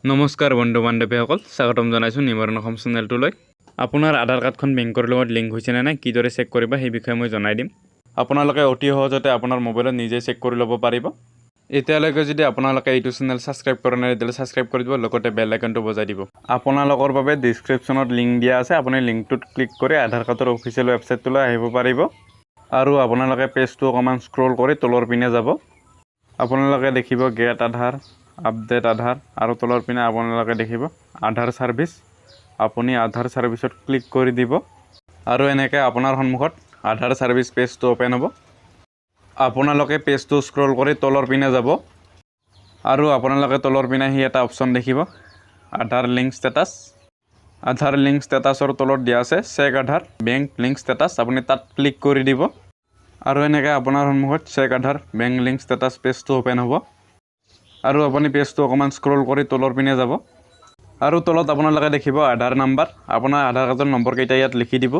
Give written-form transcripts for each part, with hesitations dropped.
নমস্কাৰ বন্ধু বান্ধৱীসকল, স্বাগতম জনাইছোঁ নিবাৰণ অসম চেনেলটোলৈ। আপোনাৰ আধাৰ কাৰ্ডখন বেংকৰ লগত লিংক হৈছেনে নাই, কিদৰে চেক কৰিব, সেই বিষয়ে মই জনাই দিম। আপোনালোকে অতি সহজতে আপোনাৰ মোবাইলত নিজেই চেক কৰি ল'ব পাৰিব। এতিয়ালৈকে যদি আপোনালোকে এইটো চেনেল ছাবস্ক্ৰাইব কৰা নাই, তেতিয়াহ'লে ছাবস্ক্ৰাইব কৰি দিব, লগতে বেল আইকনটো বজাই দিব। আপোনালোকৰ বাবে ডিছক্ৰিপশ্যনত লিংক দিয়া আছে, আপুনি লিংকটোত ক্লিক কৰি আধাৰ কাৰ্ডৰ অফিচিয়েল ৱেবছাইটটোলৈ আহিব পাৰিব। আৰু আপোনালোকে পেজটো অকণমান স্ক্ৰল কৰি তলৰ পিনে যাব। আপোনালোকে দেখিব গেট আধাৰ, আপডেট আধাৰ আৰু তলৰ পিনে আপোনালোকে দেখিব আধাৰ ছাৰ্ভিচ। আপুনি আধাৰ ছাৰ্ভিচত ক্লিক কৰি দিব আৰু এনেকৈ আপোনাৰ সন্মুখত আধাৰ ছাৰ্ভিচ পেজটো অ'পেন হ'ব। আপোনালোকে পেজটো স্ক্ৰল কৰি তলৰ পিনে যাব আৰু আপোনালোকে তলৰ পিনে আহি এটা অপশ্যন দেখিব, আধাৰ লিংক ষ্টেটাছ। আধাৰ লিংক ষ্টেটাছৰ তলত দিয়া আছে চেক আধাৰ বেংক লিংক ষ্টেটাছ। আপুনি তাত ক্লিক কৰি দিব আৰু এনেকৈ আপোনাৰ সন্মুখত চেক আধাৰ বেংক লিংক ষ্টেটাছ পেজটো অ'পেন হ'ব। আৰু আপুনি পেজটো অকণমান স্ক্ৰল কৰি তলৰ পিনে যাব আৰু তলত আপোনালোকে দেখিব আধাৰ নাম্বাৰ। আপোনাৰ আধাৰ কাৰ্ডৰ নম্বৰকেইটা ইয়াত লিখি দিব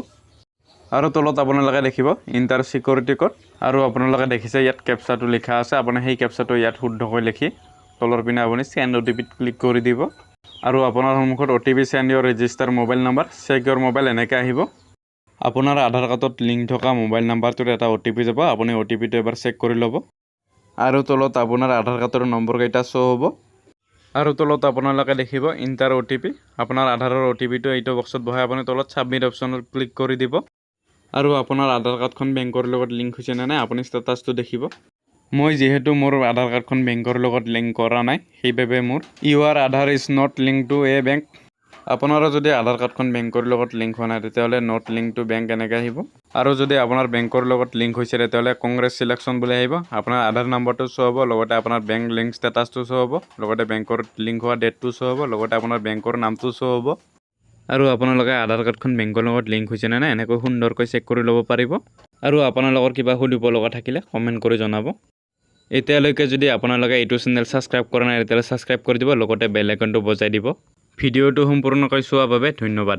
আৰু তলত আপোনালোকে দেখিব ইণ্টাৰ ছিকিউৰিটি ক'ড। আৰু আপোনালোকে দেখিছে ইয়াত কেপচাটো লিখা আছে। আপুনি সেই কেপচাটো ইয়াত শুদ্ধকৈ লিখি তলৰ পিনে আপুনি চেণ্ড অ'টিপিত ক্লিক কৰি দিব আৰু আপোনাৰ সন্মুখত "OTP send your register mobile number, check your mobile" এনেকৈ আহিব। আপোনাৰ আধাৰ কাৰ্ডত লিংক থকা মোবাইল নাম্বাৰটোত এটা অ'টিপি যাব। আপুনি অ'টিপিটো এবাৰ চেক কৰি ল'ব আৰু তলত আপোনাৰ আধাৰ কাৰ্ডৰ নম্বৰকেইটা শ্ব' হ'ব আৰু তলত আপোনালোকে দেখিব ইণ্টাৰ অ'টিপি। আপোনাৰ আধাৰৰ অ'টিপিটো এইটো বক্সত বহাই আপুনি তলত ছাবমিট অপশ্যনত ক্লিক কৰি দিব আৰু আপোনাৰ আধাৰ কাৰ্ডখন বেংকৰ লগত লিংক হৈছে নে নাই, আপুনি ষ্টেটাছটো দেখিব। মই যিহেতু মোৰ আধাৰ কাৰ্ডখন বেংকৰ লগত লিংক কৰা নাই, সেইবাবে মোৰ "Your Aadhaar is not link to a bank"। আপোনাৰো যদি আধাৰ কাৰ্ডখন বেংকৰ লগত লিংক হোৱা নাই, তেতিয়াহ'লে not link to bank এনেকৈ আহিব। আৰু যদি আপোনাৰ বেংকৰ লগত লিংক হৈছে, তেতিয়াহ'লে কংগ্ৰেচুলেশ্যন বুলি আহিব। আপোনাৰ আধাৰ নম্বৰটো শ্ব' হ'ব, লগতে আপোনাৰ বেংক লিংক ষ্টেটাছটো শ্ব' হ'ব, লগতে বেংকৰ লিংক হোৱা ডেটটো শ্ব' হ'ব, লগতে আপোনাৰ বেংকৰ নামটো শ্ব' হ'ব। আৰু আপোনালোকে আধাৰ কাৰ্ডখন বেংকৰ লগত লিংক হৈছে নে নাই, এনেকৈ সুন্দৰকৈ চেক কৰি ল'ব পাৰিব। আৰু আপোনালোকৰ কিবা সুধিব লগা থাকিলে কমেণ্ট কৰি জনাব। এতিয়ালৈকে যদি আপোনালোকে এইটো চেনেল ছাবস্ক্ৰাইব কৰা নাই, তেতিয়াহ'লে ছাবস্ক্ৰাইব কৰি দিব, লগতে বেল আইকনটো বজাই দিব। ভিডিঅ'টো সম্পূৰ্ণকৈ চোৱাৰ বাবে ধন্যবাদ।